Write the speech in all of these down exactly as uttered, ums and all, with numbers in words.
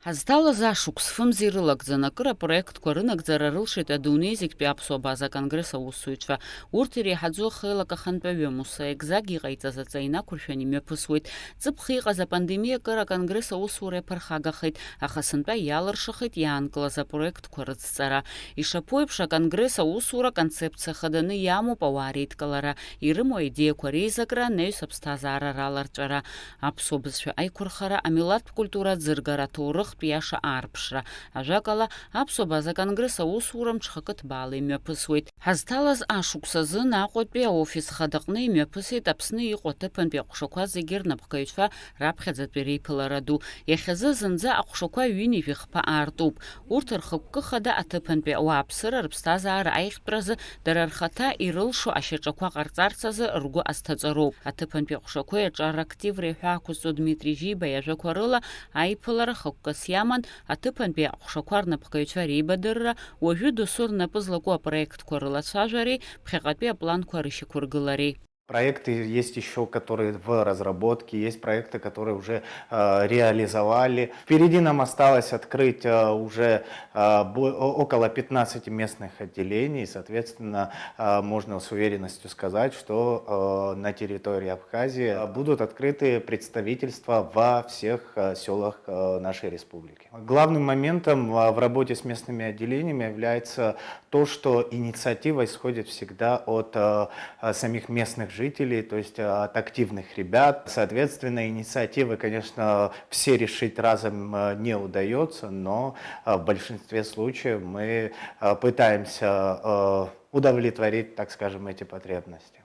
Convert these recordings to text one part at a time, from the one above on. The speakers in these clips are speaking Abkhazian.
Ҳазҭалаз ашықәс фымз ирылагӡан, акыр апроектқәа рынагӡара рылшеит адунеи зегьтәи аԥсуа база конгресс аусзуҩцәа. Урҭ иреиҳаӡоу ахеилак ахантәаҩы Муса Егзаг иҟаиҵаз аҵа инақәыршәан имҩаԥысуеит. Ҵыԥх иҟаз апандемиа акыр аконгресс аусура иаԥырхагахеит, аха сынтәа иалыршахеит иаанкылаз апроектқәа рыцҵара. Ишаԥу еиԥш, аконгресс аусура концепциа хаданы иамоуп ауаа реидкылара, ирымоу аидеиақәа реизакра, анаҩс аԥсҭазаара раларҵәара. Аԥсуа бызшәа аиқәырхара, амилаҭтә культура аӡыргара, аҭоурыхтә иаша аарԥшра. Ажәакала, аԥсуа база конгресс аусура мҽхакы ҭбаала имҩаԥысуеит. Ҳазҭалаз ашықәс азын Аҟәатәи аофис хадаҟны имҩаԥысит Аԥсны иҟоу аҭыԥантәи аҟәшақәа зегьы рнапхгаҩцәа раԥхьаӡатәи реиԥылара ду. Иахьазы зынӡа аҟәшақәа ҩынҩажәи хԥа аартуп. Урҭ рхықәкы хада аҭыԥантәи ауааԥсыра рыԥсҭазаара аиӷьтәразы дара рхаҭа ирылшо ашьаҿақәа ҟарҵарц азы ргәы азҭаҵароуп. Аҭыԥантәи аҟәшақәеи аҿар активреи ҳәа ақәызҵо Дмитри Жьиба иажәақәа рыла, аиԥылара хықәкыс иаман аҭыԥантәи аҟәшақәа рнапхгаҩцәа реибадырра, уажәы досу рнапы злаку апроектқәа рылацәажәареи ԥхьаҟатәи апланқәа рышьақәыргылареи. Проекты есть ещё, которые в разработке, есть проекты, которые уже э, реализовали. Впереди нам осталось открыть э, уже э, бо- о- около пятнадцати местных отделений. Соответственно, э, можно с уверенностью сказать, что э, на территории Абхазии э, будут открыты представительства во всех э, селах э, нашей республики. Главным моментом э, в работе с местными отделениями является то, что инициатива исходит всегда от э, э, самих местных жителей, то есть э, от активных ребят. Соответственно, инициативы, конечно, все решить разом э, не удается, но э, в большинстве случаев мы э, пытаемся э, удовлетворить, так скажем, эти потребности.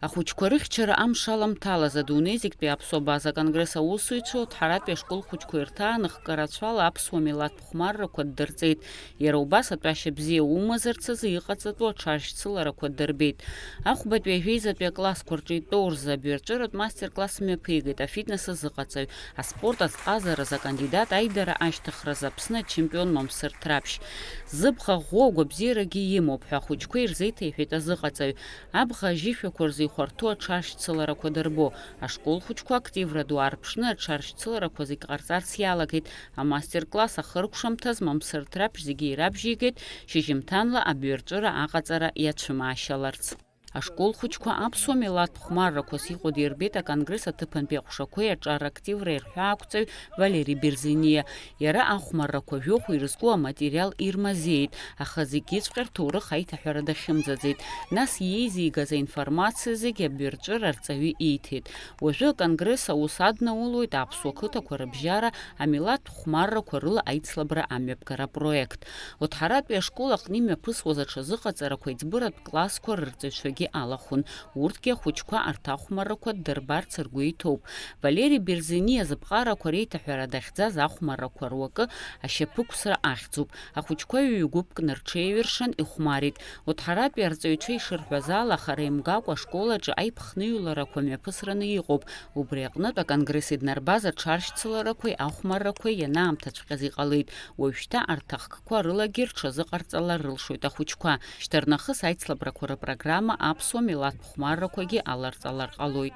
Ахәыҷқәа рыхьчара амш аламҭалаз адунеи зегьтәи аԥсуа база конгресс аусзуҩцәа Оҭҳаратәи ашкол хәыҷқәа ирҭааны хкы рацәала аԥсуа милаҭтә хәмаррақәа ддырҵеит. Иара убас атәашьа бзиа умазарц азы иҟаҵатәу аҽаршьцыларақәа дырбеит. Ахәбатәи ажәеизатәи аклассқәа рҿы итәоу рзы абаҩрҵәыратә мастер-класс мҩаԥигеит афитнес азыҟаҵаҩ, аспорт азҟазараз акандидат, аидара ашьҭыхразы Аԥсны ачемпион Мамсыр Ҭраԥшь. Зыбӷа ӷәӷәоу агәабзиарагьы имоуп ҳәа ахәыҷқәа ирзеиҭеиҳәеит азыҟаҵаҩ. Абӷа ажьышәақәа рзы ихәарҭоу аҽаршьцыларақәа дырбо, ашкол хәыҷқәа активра ду аарԥшны аҽаршьцыларақәа зегь ҟарҵарц иалагеит. Амастер-класс ахыркәшамҭаз Мамсыр Ҭраԥшь зегьы ирабжьеигеит, шьыжьымҭанла абаҩрҵәыра аҟаҵара иацәымаашьаларц. Ашкол хәыҷқәа аԥсуа милаҭтә хәмаррақәас иҟоу дирбеит аконгресс аҭыԥантәи аҟәшақәеи аҿар активра ирҳәаақәҵаҩ Валери Берзениа. Иара ахәмаррақәа жәохә ирызку аматериал ирмазеит, аха зегьыҵәҟьа рҭоурых аиҭаҳәара дахьымӡаӡеит. Нас иеизигаз аинформациа зегьы абаҩрҵәыра арҵаҩы ииҭеит. Уажәы аконгресс аус аднаулоит аԥсуа қыҭақәа рыбжьара амилаҭтә хәмаррақәа рыла аицлабра амҩаԥгара апроект. Оҭҳаратәи ашкол аҟны имҩаԥысуаз аҽазыҟаҵарақәа иӡбыратә классқәа рырҵаҩцәагьы алахәын. Урҭгьы ахәыҷқәа арҭ ахәмаррақәа ддырбарц ргәы иҭоуп. Валери Берзениа зыԥҟарақәа реиҭаҳәара дахьӡаз ахәмаррақәа руакы ашьаԥықәсра ахьӡуп. Ахәыҷқәа ҩ-гәыԥкны рҽеиҩыршан ихәмарит. Оҭҳаратәи арҵаҩцәа ишырҳәаз ала, хара имгакәа ашкол аҿы аиԥхныҩларақәа мҩаԥысраны иҟоуп. Убри аҟнытә аконгресс иднарбаз аҽаршьцыларақәеи ахәмаррақәеи ианаамҭаҵәҟьаз иҟалеит. Уажәшьҭа арҭ ахкқәа рылагьы рҽазыҟарҵалар рылшоит ахәыҷқәа. Шьҭарнахыс аицлабрақәа рыпрограмма аԥсуа милаҭтә хәмаррақәагьы аларҵалар ҟалоит.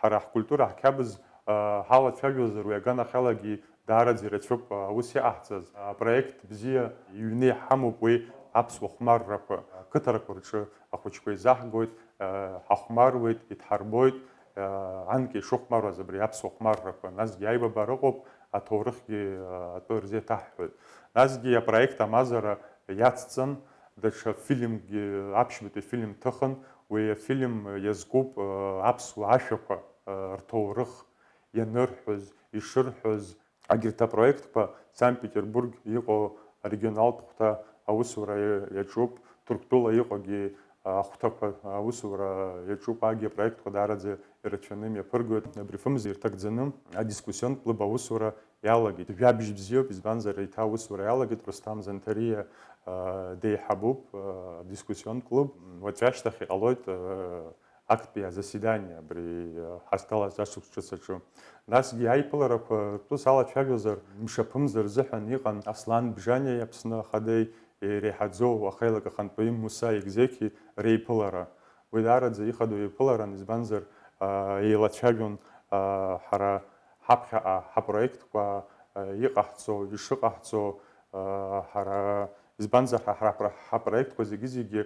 Ҳара ҳкультура ҳқьабз, а, ҳалацәажәозар, уи аганахьалагьы даараӡа ирацәоуп, а, аус иҟаҳҵаз. Апроект бзиа иҩны иҳамоуп уи аԥсуа хәмаррақәа. Ақыҭарақәа рҿы ахәыҷқәа еизаҳгоит, а, ҳахәмаруеит, идҳарбоит, а, анкьа ишыхәмаруаз абри аԥсуа хәмаррақәа. Насгьы аибабара ыҟоуп, аҭоурыхгьы, а, атәы рзеиҭаҳҳәоит. Насгьы апроект амазара иацҵан, даҽа фильмгьы, аԥшьбатәи афильм ҭыхын, уи афильм иазкуп, э, аԥсуа ашәақәа, э, рҭоурых ианырҳәоз, ишырҳәоз. Агьырҭ апроектқәа Санкт-Петербург иҟоу арегионалтә хәҭа аусура иа-, иаҿуп, Ҭырқәтәыла иҟоугьы ахәҭақәа аусура иаҿуп, агьи апроектқәа даараӡа ирацәаны имҩаԥыргоит. Абри фымз ирҭагӡаны адискуссионтә клуб аусура иалагеит. Жәабжь бзиоуп, избанзар, еиҭа аусура иалагеит, Русҭам Занҭариа, э, деиҳабуп, э, адискуссионтә клуб. Уаҵәы ашьҭахь иҟалоит, э, актәи азаседание, абри, э, ҳазҭалаз ашықәс ҿыц аҿы. Насгьы аиԥыларақәа ртәы салацәажәозар, мшаԥымза рзыҳәан иҟан Аслан Бжаниа, Аԥсны Ахадеи, иреиҳаӡоу ахеилак ахантәаҩы Муса Егзеқьи реиԥылара. Уи даараӡа ихадоу еиԥыларан, избанзар, а, еилацәажәон, а, ҳара ҳаԥхьаҟа ҳапроектқәа, а, иҟаҳҵо, ишыҟаҳҵо, а, ҳара, избанзар, ҳа, ҳара, ҳара, ҳапроектқәа зегьы-зегьы,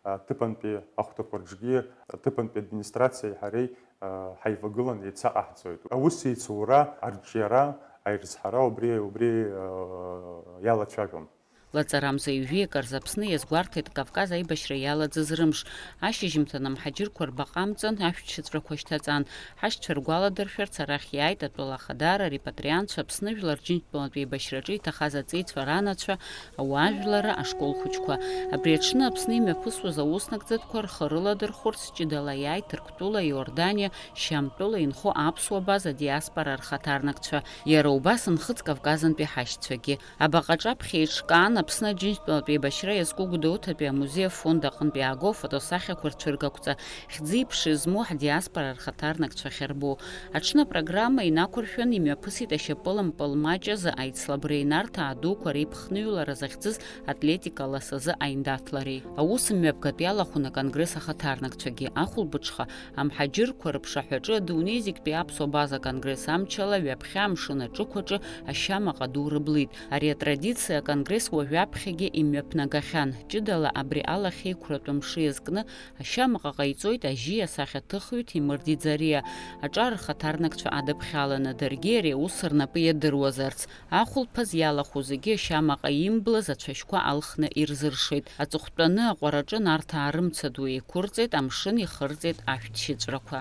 а, ҭыԥантәи ахәҭақәа рҿгьы, аҭыԥантәи администрациеи ҳареи, а, ҳаивагылан еицаҟаҳҵоит. Аус еицура, арҿиара, аизҳара убри, убри, а, иалацәажәон. Лаҵарамза ҩажәи акы рзы Аԥсны иазгәарҭеит Кавказ аибашьра иалаӡыз рымш. Ашьыжьымҭан амҳаџьырқәа рбаҟа амҵан, ашәҭшьыҵәрақәа шьҭаҵан. Ҳашьцәа ргәаладыршәарц арахь иааит атәыла ахадара, репатриантцәа, Аԥсны жәлар Рџьынџьтәылатә еибашьраҿы иҭахаз аҵеицәа ранацәа, ауаажәларра ашкол хәыҷқәа. Абри аҽны Аԥсны имҩаԥысуаз ауснагӡатәқәа рхы рыладырхәырц ҷыдала иааит Ҭырқәтәыла, Иорданиа, Шьамтәыла инхо аԥсуа база диаспора рхаҭарнакцәа, иара убас Нхыҵ Кавказынтәи ҳашьцәагьы. Абаҟаҿы аԥхьа еиҿкаан Аԥсны Аџьынџьтәылатә еибашьра иазку Гәдоуҭатәи амузеи афонд аҟынтә иааго афотосахьақәа рцәыргақәҵа, хьӡи-ԥшеи змоу ҳдиаспора рхаҭарнакцәа ахьырбо. Аҽны апрограмма инақәыршәан, имҩаԥысит ашьапылампыл маҷ азы аицлабреи Нарҭаа дуқәа реиԥхныҩлара захьӡыз атлетика лас азы аиндаҭлареи. Аус мҩаԥгатә иалахәын аконгресс ахаҭарнакцәагьы. Ахәылбыҽха, амҳаџьырқәа рыԥшаҳәаҿы адунеи зегьтәи аԥсуа база конгресс амчала ҩаԥхьа амшын аҿықәаҿы ашьамаҟа ду рыблит. Ари атрадициа аконгресс уажәаԥхьагьы имҩаԥнагахьан. Ҷыдала абри алахьеиқәратә мшы иазкны ашьамаҟа ҟаиҵоит ажьи асахьаҭыхҩы Ҭемыр Диӡариа. Аҿар рхаҭарнакцәа адыԥхьаланы, даргьы ари аус рнапы иадыруазарц. Ахәылԥаз иалахәу зегьы ашьамаҟа имблыз ацәашьқәа алхны ирзыршеит. Аҵыхәтәаны аҟәараҿы Нарҭаа рымца ду еиқәырҵеит, амшын ихырҵеит ашәҭшьыҵәрақәа.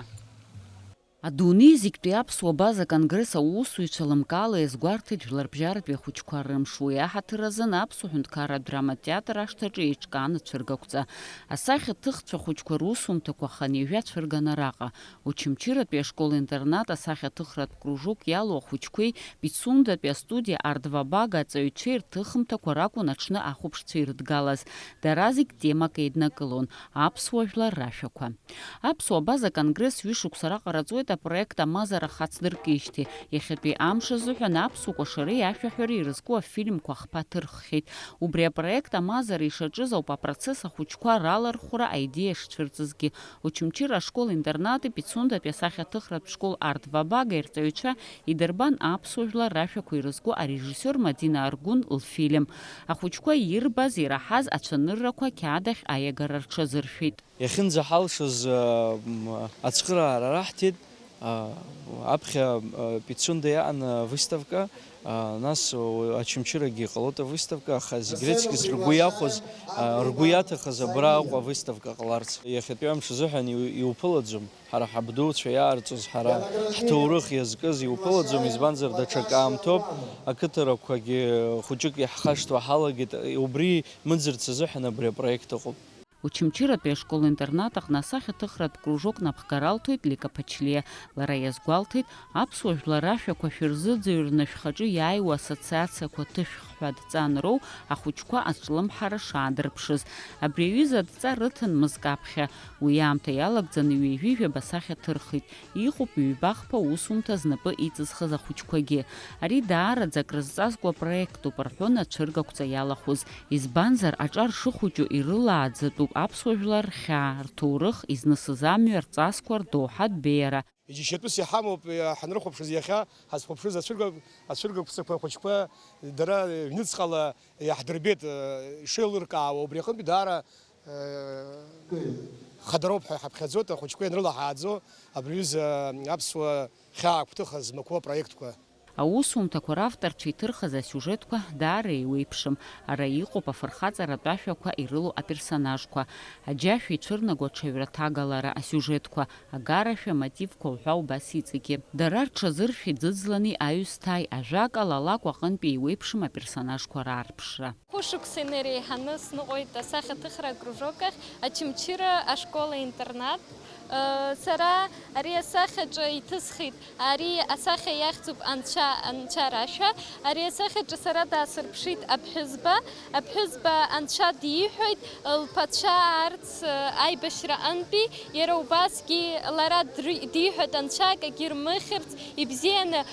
Адунеи зегьтәи аԥсуа база конгресс аусзуҩцәа лымкаала иазгәарҭеит Жәларбжьаратәи ахәыҷқәа рымш. Уи аҳаҭыр азын Аԥсуа ҳәынҭқарратә драматә театр ашҭаҿы еиҿкаан ацәыргақәҵа. Асахьаҭыхцәа хәыҷқәа русумҭақәа хынҩажәа цәырган араҟа. Очамчыратәи ашкол-интернат асахьаҭыхратә кружок иалоу ахәыҷқәеи Пицундатәи астудиа Ардвабага аҵаҩцәеи рҭыхымҭақәа ракәын аҽны ахәаԥшцәа ирыдгалаз. Дара зегь темак еиднакылон, аԥсуа жәлар рашәақәа. Аԥсуа база конгресс ҩышықәса раҟара ҵуеит апроект Амазара хацдыркижьҭеи. Иахьатәи амш азыҳәан аԥсуа кәашареи ашәаҳәареи ирызку афильмқәа хԥа ҭырххьеит. Убри апроект Амазара ишаҿыз ауп апроцесс ахәыҷқәа ралархәра аидеиа шцәырҵызгьы. Очамчыра ашкол-интернати Пицундатәи асахьаҭыхратә школ Ардвабагеи рҵаҩцәа идырбан аԥсуа жәлар рашәақәа ирызку арежиссиор Мадина Аргәын лфильм. Ахәыҷқәа ирбаз, ираҳаз ацәаныррақәа қьаадахь аиагара рҽазыршәеит. Иахьынӡаҳалшаз, м, ацхыраара раҳҭеит. А, аԥхьа, а, Пицунда иаан, а, выставка, а, нас, о, Очамчырагьы иҟалоит авыставка, аха зегь рыцкьыс ргәы иахәоз, а, ргәы иаҭахыз абра Аҟәа авыставка ҟаларц. Иахьатәи амш азыҳәан иу-, иуԥылаӡом. Ҳара ҳабдуцәа иаарҵоз, ҳара ҳҭоурых иазкыз иуԥылаӡом, избанзар, даҽакы аамҭоуп, ақыҭарақәагьы хәыҷык иаҳхашҭуа ҳалагеит, убри мыӡырц азыҳәан абри апроект ыҟоуп. Очамчыратәи ашкол-интернат аҟны асахьаҭыхратә кружок напхгара алҭоит Лика Ԥачлиа. Лара иазгәалҭеит, аԥсуа жәлар рашәақәа шәырзыӡырҩрны шәхаҿы иааиуа ассоциациақәа ҭышәх ҳәа дҵа анроу ахәыҷқәа азҿлымҳара шаадырԥшыз. Абри аҩыза адҵа рыҭан мызк аԥхьа. Уи аамҭа иалагӡаны ҩажәи жәаба сахьа ҭырхит. Иҟоуп ҩба-хԥа усумҭа знапы иҵызхыз ахәыҷқәагьы. Ари даараӡа акрызҵазкуа проектуп, рҳәон ацәыргақәҵа иалахәыз. Избанзар, аҿар шыхәыҷу ирылааӡатәуп аԥсуа жәлар рхьаа, рҭоурых, изнысыз амҩа, рҵасқәа, рдоуҳатә беиара. Иџьашьатәыс иҳамоуп, ҳанрыхәаԥшыз иахьа, ҳазхәаԥшыз ацәырга-, ацәыргақәҵақәа ахәыҷқәа дара ҩныҵҟала иаҳдырбеит, ишеилыркаауа, убри аҟынтәи даара, хадароуп ҳәа иҳаԥхьаӡоит, ахәыҷқәа ианрылаҳааӡо, абри аҩыза аԥсуа хьаа агәҭыха змақәоу апроектқәа. Аусумҭақәа равторцәа иҭырхыз асиужетқәа даара еиуеиԥшым. Ара иҟоуп афырхаҵаратә ашәақәа ирылоу аперсонажқәа, аџьашәа ицәырнаго аҽаҩраҭагалара асиужетқәа, агарашәа, амотивқәа уҳәа убас иҵегьы. Дара рҽазыршәеит ӡыӡлани аҩсҭааи, ажәакала, алакә аҟынтәи еиуеиԥшым аперсонажқәа раарԥшра. Хәышықәса инареиҳаны сныҟәеит асахьаҭыхра акружок ахь, Очамчыра ашкол-интернат. Сара ари асахьаҿы иҭысхит, ари асахьа иахьӡуп Анцәа, Анцәа рашәа. Ари асахьаҿы сара даасырԥшит аԥҳәызба. Аԥҳәызба Анцәа диҳәоит, лԥацәа аарц, аибашьраҟынтәи, иара убасгьы лара дры-, диҳәоит Анцәа акагьы рмыхьырц, ибзианы,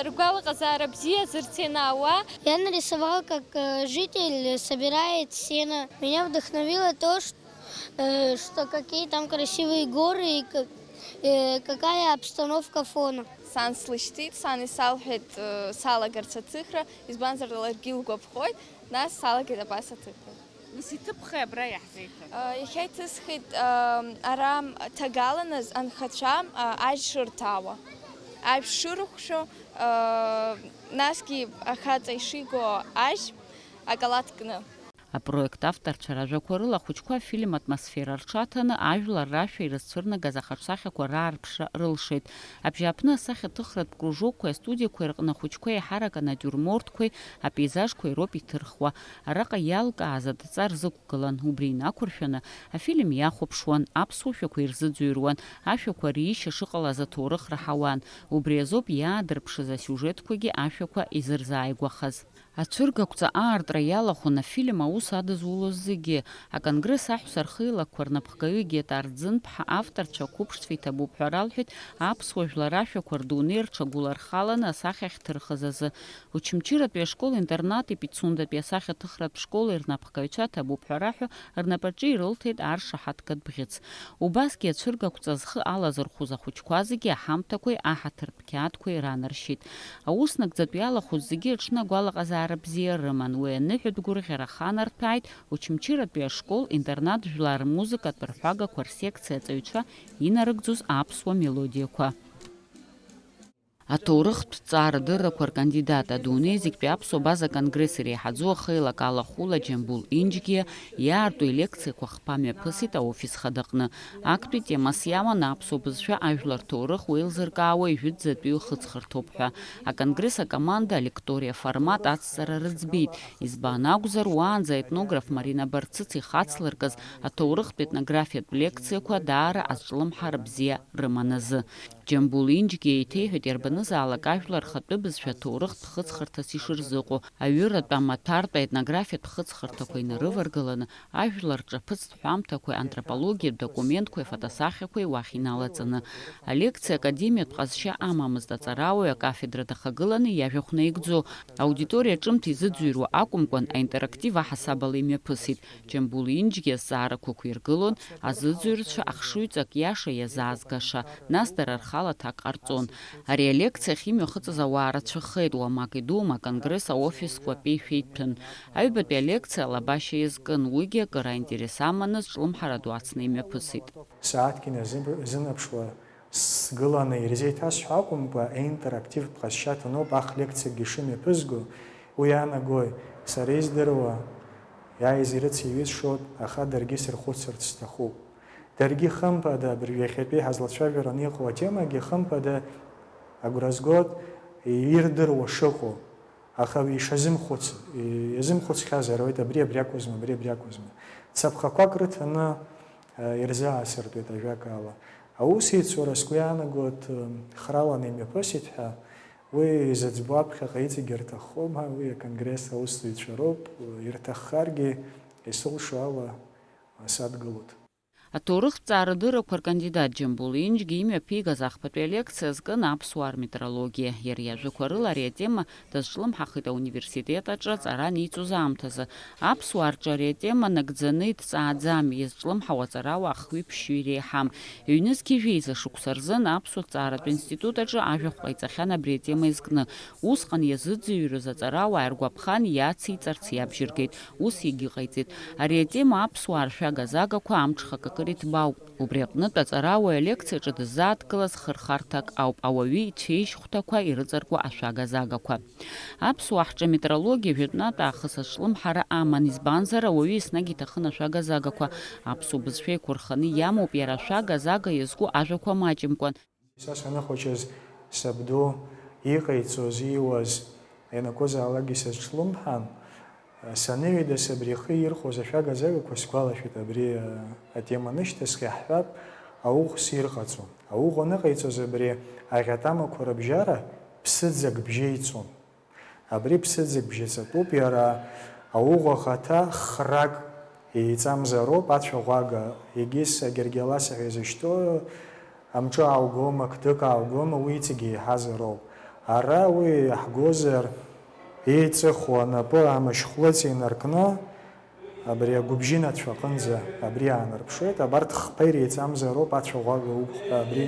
ргәалаҟазаара бзиазарц ианаауа. Я нарисовал, как, э, житель собирает сено. Меня вдохновило то, ш-, э, что какие там красивые горы и как, Э, какая обстановка фона? Сан слышьҭит, сан исалҳәеит, э, салагарц аҭыхра, избанзар, ларгьы лгәаԥхоит, нас салагеит абас аҭыхра. Нас иҭыԥхеи абра иаҳзеиҭа? Э, иахьа иҭысхит, э, ара ҭагаланыз анхацәа, э, ажь шырҭаауа, ажә шырыхәшәо, э, насгьы ахаҵа ишиго ажь акалаҭ кны. Апроект авторцәа ражәақәа рыла ахәыҷқәа афильм атмосфера рҽаҭаны, ажәлар рашәа ирызцәырнагаз ахаҿсахьақәа раарԥшра рылшеит. Абжьааԥны асахьаҭыхратә кружокқәеи астудиақәеи рҟны ахәыҷқәа еиҳарак анатиурмортқәеи апеизажқәеи роуп иҭырхуа. Араҟа иалкааз адҵа рзықәгылан, убри инақәыршәаны афильм иахәаԥшуан, аԥсуа шәақәа ирзыӡырҩуан, ашәақәа риишьа шыҟалаз аҭоурых раҳауан. Убри азоуп иаадырԥшыз асиужетқәагьы ашәақәа изырзааигәахаз. Ацәыргақәҵа аартра иалахәын афильм аус адызулоз зегьы. Аконгресс аҳәса рхеилакқәа рнапхгаҩы Гетар Ӡынԥҳа, авторцәа қәыԥшцәа иҭабуп ҳәа ралҳәеит аԥсуа жәлар ашәақәа рдунеи рҽагәылархаланы асахьа ахьҭырхыз азы. Очамчыратәи ашкол-интернати Пицундатәи асахьаҭыхратә школи рнапхгаҩцәа ҭабуп ҳәа раҳәо, рнапаҿы ирылҭеит аршаҳаҭгатә бӷьыц. Убасгьы ацәыргақәҵа зхы алазырхәыз ахәыҷқәа зегьы аҳамҭақәеи аҳаҭыртә қьаадқәеи ранаршьеит. Аус нагӡатәи иалахәыз зегьы аҽны агәалаҟазаара бзиа рыман. Уи аныҳәатә гәырӷьара аханарҭәааит Очамчыратәи ашкол-интернат жәлар рмузыкатә рҳәагақәа рсекциа аҵаҩцәа инарыгӡоз аԥсуа мелодиақәа. Аҭоурыхтә ҵарадыррақәа ркандидат, адунеи зегьтәи аԥсуа база конгресс иреиҳаӡоу ахеилак алахәыла Џьамбул Инџьгиа иаарту илекциақәа хԥа мҩаԥысит аофис хадаҟны. Актәи темас иаман аԥсуа бызшәа ажәлар рҭоурых уеилзыркаауа ижәытәӡатәиу хыҵхырҭоуп ҳәа. Аконгресс акоманда алекториа формат ацҵара рыӡбеит. Избан акәзар, уаанӡа аетнограф Марина Барцыц ихацлыркыз аҭоурыхтә етнографиатә лекциақәа даара азҿлымҳара бзиа рыман азы. Џьамбул Инџьгьы еиҭеиҳәеит, иарбанызаалак ажәлар рхатәы бызшәа аҭоурыхтә хыҵхырҭас ишырзыҟоу, аҩыратә амаҭәартә аетнографиатә хыҵхырҭақәа инарываргыланы, ажәлар рҿаԥыцтә ҳәамҭақәеи антропологиатә документқәеи афотосахьақәеи уахь иналаҵаны. Алекциа академиатә ҟазшьа амамызт, аҵарауаҩ акафедра дахагыланы иажәахә наигӡо, аудиториа ҿымҭ изыӡырҩуа акәымкәан, аинтерактив аҳасабала имҩаԥысит. Џьамбул Инџьгьы азҵаарақәа ықәиргылон азыӡырҩцәа ахшыҩҵак иаша иазаазгаша, нас дара рхала аҭак ҟарҵон. Ари алекциа ахьымҩахыҵыз ауаа рацәахеит, уамак идуума, аконгресс аофис кәапеишәа иҭәын. Аҩбатәи алекциа алабашьа иазкын, уигьы акыр аинтерес аманы зҿлымҳара ду ацны имҩаԥысит. Сааҭк иназы-, зынаԥшуа сгыланы ирзеиҭасҳәо акәымкәа, аинтерактивтә ҟазшьа ҭаноуп ахлекциагьы шымҩаԥызго. Уи иаанагои? Сара издыруа, иааиз ирыцеиҩызшоит, аха даргьы сырхәыцырц сҭахуп. Даргьы хымԥада абыржә иахьатәи ҳазлацәажәараны иҟоу атемагьы хымԥада агәра згоит, ирдыруа шыҟоу. Аха уи ишазымхәыц-, иазымхәыцхьазар ауеит, абри абри акәызма, абри абри акәызма. Цаԥхақәак рыҭаны, э, ирзаасыртуеит, ажәакала. Аусеицура, сгәы иаанагоит, э, храланы имҩаԥысит ҳәа, уи изыӡбо аԥхьаҟа иҵегьы рҭаххома, уи аконгресс аусзуҩцәа роуп, ирҭаххаргьы, исылшо ала, э, садгылоит. Аҭоурыхтә ҵаарадыррақәа ркандидат Џьамбул Инџьгьы имҩаԥигаз ахԥатәи алекциа азкын аԥсуаа рметрологиа. Иара иажәақәа рыла ари атема дазҿлымҳахеит ауниверситет аҿы аҵара аниҵоз аамҭазы. Аԥсуаа рҿы ари атема нагӡаны идҵааӡам, иазҿлымҳауа аҵарауаа хҩи-ԥшьҩи иреиҳам. Ҩнызқьи жәеиза шықәса рзын аԥсуа ҭҵааратә институт аҿы ажәахә ҟаиҵахьан абри атема изкны. Усҟан иазыӡырҩуаз аҵарауаа иргәаԥхан, иациҵарц иабжьыргеит. Ус егьыҟаиҵеит. Ари атема аԥсуаа ршәага-загақәа амҽхак акыр иҭбаауп. Убри аҟнытә аҵарауаҩ алекциаҿы дыззааҭгылаз хырхарҭак ауп, ауаҩы ицәеижь хәҭақәа ирыҵаркуа ашәага-загақәа. Аԥсуаа ҳҿы аметрологиа жәытәнатә аахыс азҿлымҳара аман, избанзар, ауаҩы еснагь иҭахын ашәага-загақәа. Аԥсуа бызшәа еиқәырханы иамоуп иара ашәага-зага иазку ажәақәа маҷымкәан. Са саныхәыҷыз сабду иҟаиҵоз, ииуаз ианакәызаалакгьы сазҿлымҳан. Саныҩеидас абри ихы ирхәоз ашәага-загақәа сгәалашәеит, абри атема нышьҭасхьа иаҳҳәап, ауӷә сирҟаҵо. Ауӷә аныҟаиҵоз абри аӷьатамақәа рыбжьара ԥсыӡак бжьеицон. Абри ԥсыӡак бжьаҵатәуп, иара ауӷә ахаҭа храк еиҵамзароуп, ацәаӷәага, егьыс агьаргьала саҳәа изышьҭоу, амҿы ааугома, қдык ааугома, уи иҵегь еиҳазароуп. Ара уи иаҳгозар, еиҵыху анапы амышь хәлыц инаркны, Абри агәыбжьынацәа аҟынӡа абри аанарԥшуеит, абарҭ хԥа иреиҵамзароуп ацәаӷәага уқәхәа абри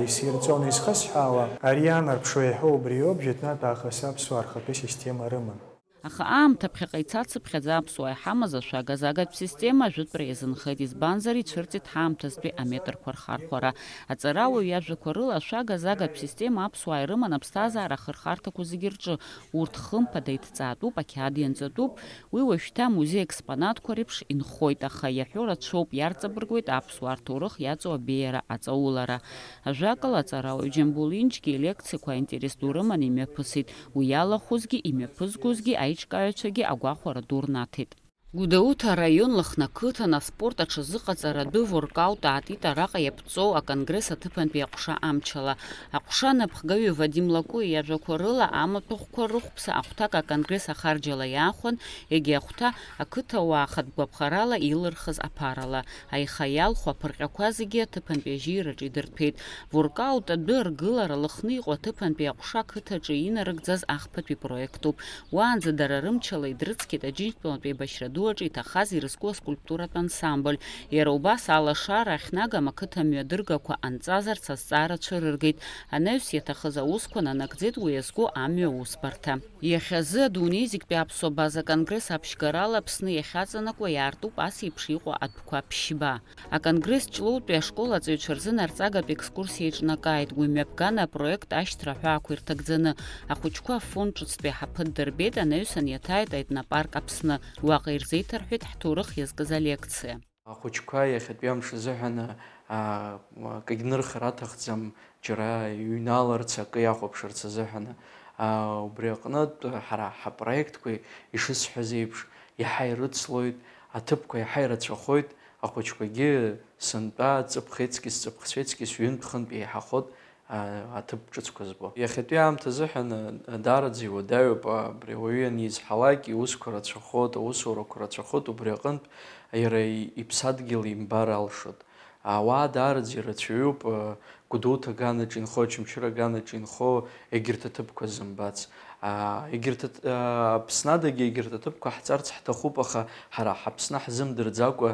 исирҵон изхысҳәаауа. Ари иаанарԥшуа еиҳау убриоуп, џьатәнатә аахыс аԥсуаа рхатәы система рыман. Аха аамҭа ԥхьаҟа ицацыԥхьаӡа аԥсуаа иҳамаз ашәага-загатә система ажәытәра иазынхеит, избанзар, ицәырҵит ҳаамҭазтәи аметрқәа рхархәара. Аҵарауаҩ иажәақәа рыла, ашәага-загатә система аԥсуаа ирыман аԥсҭазаара ахырхарҭақәа зегьы рҿы. Урҭ хымԥада иҭҵаатәуп, ақьаад ианҵатәуп. Уи уажәшьҭа амузеи аекспонатқәа реиԥш инхоит, аха иаҳәо рацәоуп, иарҵабыргуеит аԥсуаа рҭоурых иаҵоу абеиара аҵаулара. Ажәакала, аҵарауаҩ Џьамбул Инџьгьы илекциақәа аинтерес ду рыманы имҩаԥысит, уи иалахәызгьы, имҩаԥызгозгьы аиҿкааҩцәагьы агәахәара ду рнаҭеит. Гәдоуҭа араион Лыхны ақыҭан аспорт аҽазыҟаҵаратәы воркаут аатит араҟа иаԥҵоу аконгресс аҭыԥантәи аҟәша амчала. Аҟәша анапхгаҩы Вадим Лакои иажәақәа рыла, амаҭәахәқәа рыхәԥса ахәҭак аконгресс ахарџьала иаахәан, егьи ахәҭа ақыҭауаа хатә гәаԥхарала илырхыз аԥарала. Аиха иалху аԥырҟьақәа зегьы аҭыԥантәи ажьираҿы идырҭәеит. Воркаут адәы аргылара Лыхны иҟоу аҭыԥантәи аҟәша ақыҭаҿы инарыгӡаз ахԥатәи проектуп. Уаанӡа дара рымчала идрыцқьеит Аџьынџьтәылатәи еибашьра ду аҿы иҭахаз ирызку аскульптуратә ансамбль. Иара убас алашара ахьнагам ақыҭа мҩадыргақәа анҵазарц азҵаара цәырыргеит. Анаҩс иаҭахыз аусқәа нанагӡеит уи иазку амҩа аусбарҭа. Иахьазы адунеи зегьтәи аԥсуа база конгресс аԥшьгарала Аԥсны иахьаҵанакуа иаартуп ас еиԥш иҟоу атәқәа ԥшьба. Аконгресс Ҷлоутәи ашкол аҵаҩцәа рзы нарҵагатә екскурсиа еиҿнакааит, уи мҩаԥган апроект ашьҭра аҳәаақәа ирҭагӡаны. Ахәыҷқәа афон ҿыцтәи аҳаԥы ддырбеит, анаҩсан иаҭааит аетнопарк Аԥсны. Уаҟа ирзеиҭарҳәеит ҳҭоурых иазкыз алекциа. Ахәыҷқәа иахьатәи амш азыҳәан, аа, акгьы нырхар аҭахӡам, џьара иҩналарц, акы иахәаԥшырц азыҳәан. Аа, убри аҟнытә ҳара ҳапроектқәа, ишысҳәаз еиԥш, иаҳа ирыцлоит, аҭыԥқәа иаҳа ирацәахоит, ахәыҷқәагьы сынтәа ҵыԥх еҵкьыс, ҵыԥх цәеҵкьыс ҩынтә-хынтә еиҳахоит, аа, аҭыԥ ҿыцқәа збо. Иахьатәи аамҭа азыҳәан, аа, даараӡа иуадаҩуп, абри ауаҩы ианизҳалак, иусқәа рацәахоит, аусурақәа рацәахоит, убри аҟынтә иара иԥсадгьыл имбар алшоит. Ауаа даараӡа ирацәаҩуп, Гәдоуҭа аганаҿ инхо, Очамчыра аганаҿ инхо, егьырҭ аҭыԥқәа зымбац. Егьырҭ аҭ-, Аԥснадагьы егьырҭ аҭыԥқәа ҳҵарц ҳҭахуп, аха ҳара ҳАԥсны ҳзымдырӡакәа,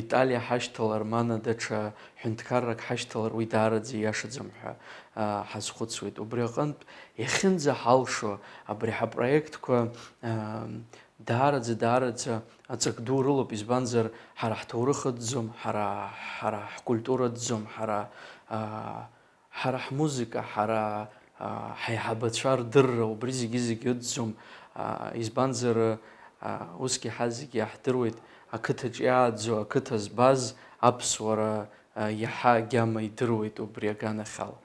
Италиа ҳашьҭалар, мана даҽа ҳәынҭқаррак ҳашьҭалар, уи даараӡа ииашаӡам ҳәа ҳазхәыцуеит. Убри аҟынтә, иахьынӡаҳалшо, абри ҳапроектқәа, Даараӡа, даараӡа аҵак ду рылоуп, избанзар, ҳара ҳҭоурых ыӡӡом, ҳара, ҳара ҳкультура ыӡӡом, ҳара, аа, ҳара ҳмузыка, ҳара, аа, ҳаиҳабацәа рдырра, убри зегьы-зегьы ыӡӡом, аа, избанзар, аа, усгьы ҳа зегьы иаҳдыруеит, ақыҭаҿ иааӡо, ақыҭа збаз аԥсуара, аа, иаҳа агьама идыруеит убри аганахьала.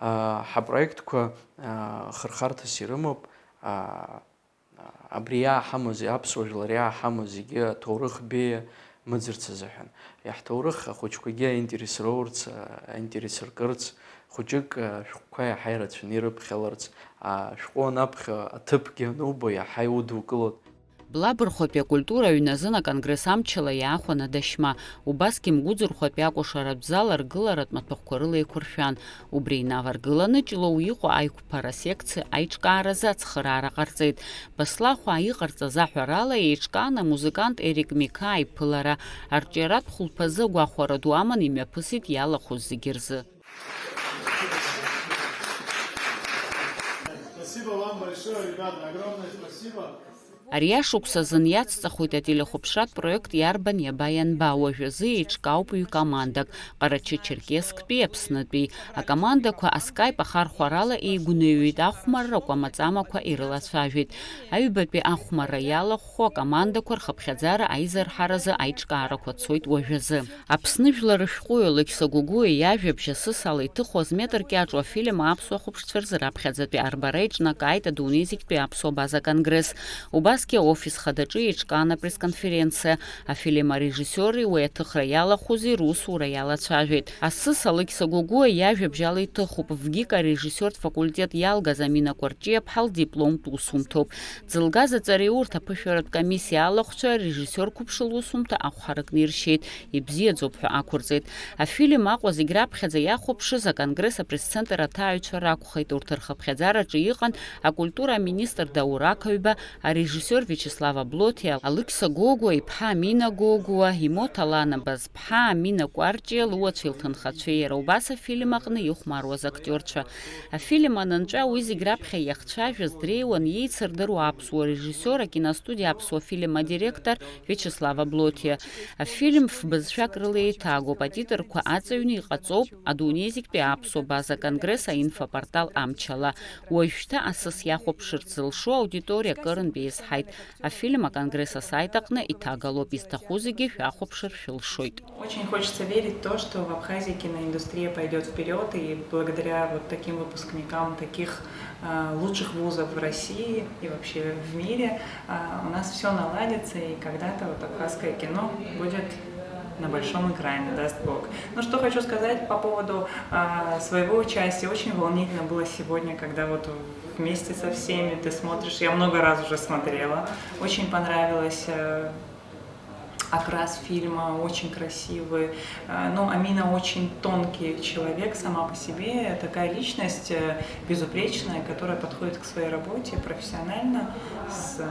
Аа, ҳапроектқәа, аа, хырхарҭас ирымоуп, аа, Абри иааҳамоу зегь, аԥсуа жәлар иааҳамоу зегьы аҭоурых беиа мыӡырц азыҳәан. Иаҳҭоурых ахәыҷқәагьы аинтерес роурц, аинтерес ркырц, хәыҷык ашәҟәқәа иаҳа ирацәаны ирыԥхьаларц, ашәҟәы анаԥхьа аҭыԥгьы анубо иаҳа иудукылоит. Блабырхәатәи акультура аҩны азын аконгресс амчала иаахәан адашьма, убасгьы Мгәыӡырхәатәи акәашаратә зал аргыларатә маҭәахәқәа рыла еиқәыршәан. Убри инаваргыланы Ҷлоу иҟоу аиқәԥара секциа аиҿкааразы ацхыраара ҟарҵеит. Баслахәаа иҟарҵаз аҳәарала, еиҿкаан амузыкант Ерик Миқаа иԥылара. Арҿиаратә хәылԥазы агәахәара ду аман имҩаԥысит иалахәыз зегьы рзы. Спасибо вам большое, ребята, огромное спасибо. Ари ашықәс азын иацҵахоит ателехәаԥшратә проект Иарбан иаба ианба, уажәазы еиҿкаауп ҩ-командак, Ҟарачы-Черкесктәи, Аԥснытәи. Акомандақәа аскаип ахархәарала еигәныҩҩит ахәмаррақәа, амаҵамақәа ирылацәажәеит. Аҩбатәи ахәмарра иалахәхо акомандақәа рхыԥхьаӡара аизырҳаразы аиҿкаарақәа цоит уажәазы. Аԥсны жәлар рышәҟәыҩҩы Лықьса Гогәуа иажәабжь асыс ала иҭыху азметр кьаҿу афильм аԥсуа хәаԥшцәа рзы раԥхьаӡатәи арбара иҿнакааит адунеи зегьтәи аԥсуа база конгресс. Убасгьы аофис хадаҿы еиҿкаан апресс-конференциа. Афильм арежиссиори уи аҭыхра иалахәызи русура иалацәажәеит. Асыс Алықьса Гогәуа иажәабжь ала иҭыхуп. ВГИК арежиссиортә факультет иалгаз Амина Кәарҷиаԥҳа лдипломтә усумҭоуп. Дзылгаз аҵареи урҭ аԥышәаратә комиссиа алахәцәа арежиссиор қәыԥш лусумҭа ахә ҳаракны иршьеит, ибзиаӡоуп ҳәа ақәырҵеит. Афильм Аҟәа зегь раԥхьаӡа иахәаԥшыз аконгресс апресс-центр аҭааҩцәа ракәхеит, урҭ рхыԥхьаӡараҿы иҟан акультура аминистр Даур Ақаҩба, арежиссиор Режиссиор Виачеслав Аблоҭиа, Алықьса Гогәуа иԥҳа Амина Гогәуа, Имоҭа Ланабаз ԥҳа Амина Кәарҷиа луацәеи лҭынхацәеи, иара убас афильм аҟны ихәмаруаз актиорцәа. Афильм анынҵәа, уи зегь раԥхьа иахцәажәаз дреиуан иеицырдыруа аԥсуа режиссиор, акиностудиа Аԥсуа фильм адиректор Виачеслав Аблоҭиа. Афильм фба зшәак рыла еиҭагоуп, атитрқәа аҵаҩны иҟаҵоуп Адунеи зегьтәи аԥсуа база конгресс аинфопортал Амчала. Уажәшьҭа асас иахәаԥшырц зылшо аудиториа акырынтә еизҳаит. Афильм аконгресс асайт аҟны иҭагалоуп, изҭаху зегьы шәахәаԥшыр шәылшоит. Очень хочется верить в то, что в Абхазии киноиндустрия пойдёт вперёд, и благодаря вот таким выпускникам таких, а, лучших вузов в России и вообще в мире, а, у нас всё наладится, и когда-то вот абхазское кино будет на большом экране, даст Бог. Ну, что хочу сказать по поводу, а, своего участия. Очень волнительно было сегодня, когда вот вместе со всеми ты смотришь. Я много раз уже смотрела. Очень понравилось, э, окрас фильма, очень красивый. Э, ну, Амина очень тонкий человек сама по себе, такая личность, э, безупречная, которая подходит к своей работе профессионально, с,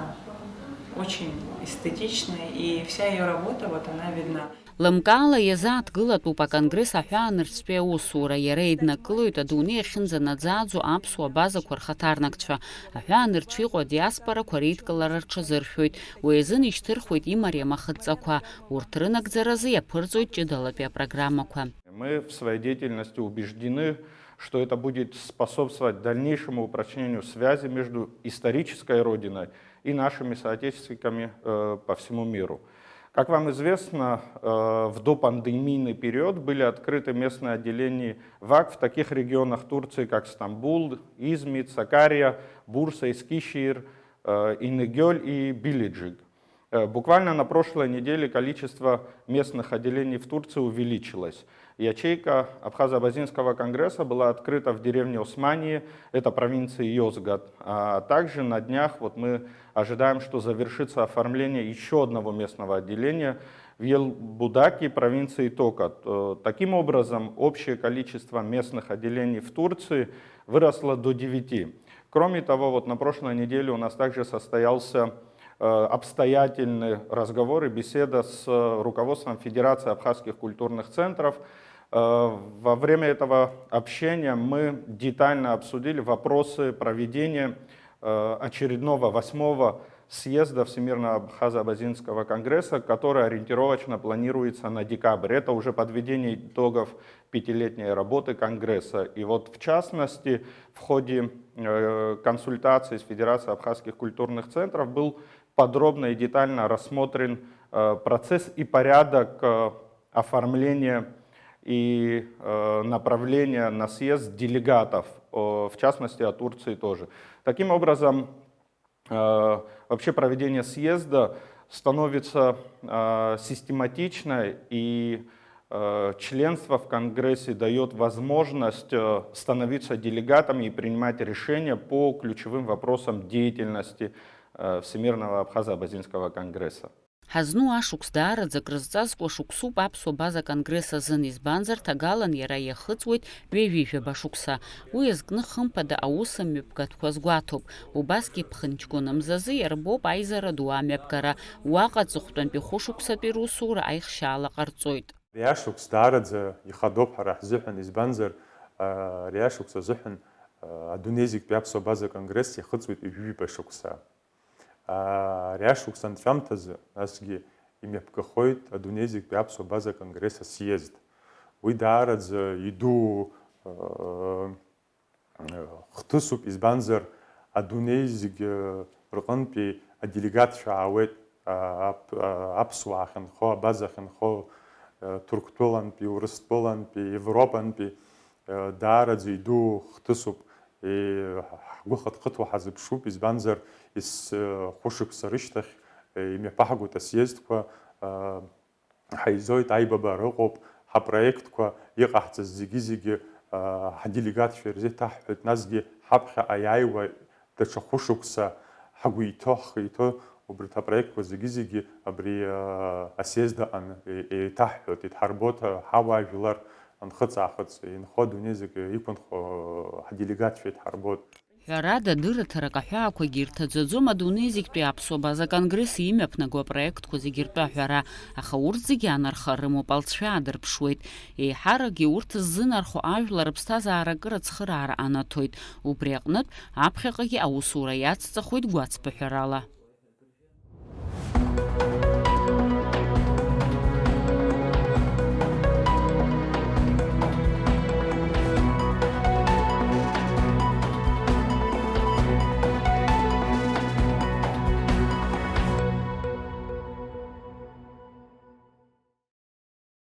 очень эстетичной, и вся её работа, вот она видна. Лымкаала иазааҭгылатәуп аконгресс аҳәаанырцәтәи аусура, иара иднакылоит адунеи ахьынӡанаӡааӡо аԥсуа базақәа рхаҭарнакцәа, аҳәаанырцә иҟоу адиаспорақәа реидкылара рҽазыршәоит, уи азын ишьҭырхуеит имариам ахыдҵақәа, урҭ рынагӡаразы иаԥырҵоит ҷыдалатәи апрограммақәа. Мы в своей деятельности убеждены, что это будет способствовать дальнейшему упрочнению связи между исторической родиной и нашими соотечественниками, э, по всему миру. Как вам известно, э, в допандемийный период были открыты местные отделения ВАК в таких регионах Турции, как Стамбул, Измит, Сакария, Бурса, Эскишехир, э, Инегёль и Билиджик. Э, буквально на прошлой неделе количество местных отделений в Турции увеличилось. Ячейка Абхазо-Абазинского конгресса была открыта в деревне Османие, это провинции Йозгат. А также на днях вот мы ожидаем, что завершится оформление ещё одного местного отделения в Елбудаке провинции Токат. Э, таким образом, общее количество местных отделений в Турции выросло до девяти. Кроме того, вот на прошлой неделе у нас также состоялся, э, обстоятельный разговор и беседа с, э, руководством Федерации абхазских культурных центров. Э, во время этого общения мы детально обсудили вопросы проведения, э, очередного восьмого съезда Всемирного абхазо-абазинского конгресса, который ориентировочно планируется на декабрь. Это уже подведение итогов пятилетней работы конгресса. И вот, в частности, в ходе, э, консультаций с Федерацией абхазских культурных центров был подробно и детально рассмотрен, э, процесс и порядок, э, оформления и, э, направления на съезд делегатов, э, в частности, от Турции тоже. Таким образом, э, вообще проведение съезда становится, э, систематичной, и, э, членство в Конгрессе даёт возможность, э, становиться делегатами и принимать решения по ключевым вопросам деятельности, э, Всемирного абхазо-абазинского конгресса. Ҳазну ашықәс даараӡа акрызҵазкуа шықәсуп аԥсуа база конгресс азын, избанзар, ҭагалан иара иахыҵуеит ҩажәи жәаба шықәса. Уи азкны, хымԥада, аус амҩаԥгатәқәа азгәаҭоуп. Убасгьы ԥхынҷкәын мзазы иарбоуп аизара ду амҩаԥгара. Уаҟа аҵыхәтәантәи хәышықәсатәи русура аихшьаала ҟарҵоит. Ари ашықәс даараӡа ихадоуп ҳара ҳзыҳәан, избанзар, а, ари ашықәс азыҳәан, а, адунеи зегьтәи аԥсуа база конгресс иахыҵуеит ҩажәи жәаба шықәса. Ари ашықәс анҵәамҭазы, насгьы имҩаԥгахоит адунеи зегьтәи аԥсуа база конгресс асъезд. Уи даараӡа идуу, э, хҭысуп, избанзар, адунеи зегь, э, рҟынтәи аделегатцәа аауеит, а, ап-, а, аԥсуаа ахьынхо, абаза ахьынхо, э, Ҭырқәтәылантәи, Урыстәылантәи, Европантәи, Даараӡа идуу хҭысуп, ҳгәы хыҭхыҭуа ҳазыԥшуп, избанзар, ес-, хәышықәса рышьҭахь имҩаԥаҳгоит асъездқәа, ҳаизоит, аибабара ыҟоуп, ҳапроектқәа иҟаҳҵаз зегьы-зегьы ҳделегатцәа ирзеиҭаҳҳәоит, насгьы ҳаԥхьаҟа иааиуа даҽа хәышықәса ҳгәы иҭоу, ҳхы иҭоу, убарҭ апроектқәа зегьы-зегьы абри, а, асъезд аҟан е-, еиҭаҳҳәоит, идҳарбоит, а, ҳауаажәлар нхыҵ-аахыҵ, инхо адунеи зегьы иқәынхо, а, ҳделегатцәа идҳарбоит. Ҳәарада, дырраҭарак аҳәаақәагьы ирҭаӡаӡом адунеи зегьтәи аԥсуа база конгресс имҩаԥнаго апроектқәа зегьы ртәы аҳәара, аха урҭ зегьы анарха рымоуп, алҵшәа аадырԥшуеит. Еиҳаракгьы урҭ ззынархо ажәлар рыԥсҭазаара акыр ацхыраара анаҭоит. Убри аҟнытә, аԥхьаҟагьы аусура иацҵахоит гәацԥыҳәарала.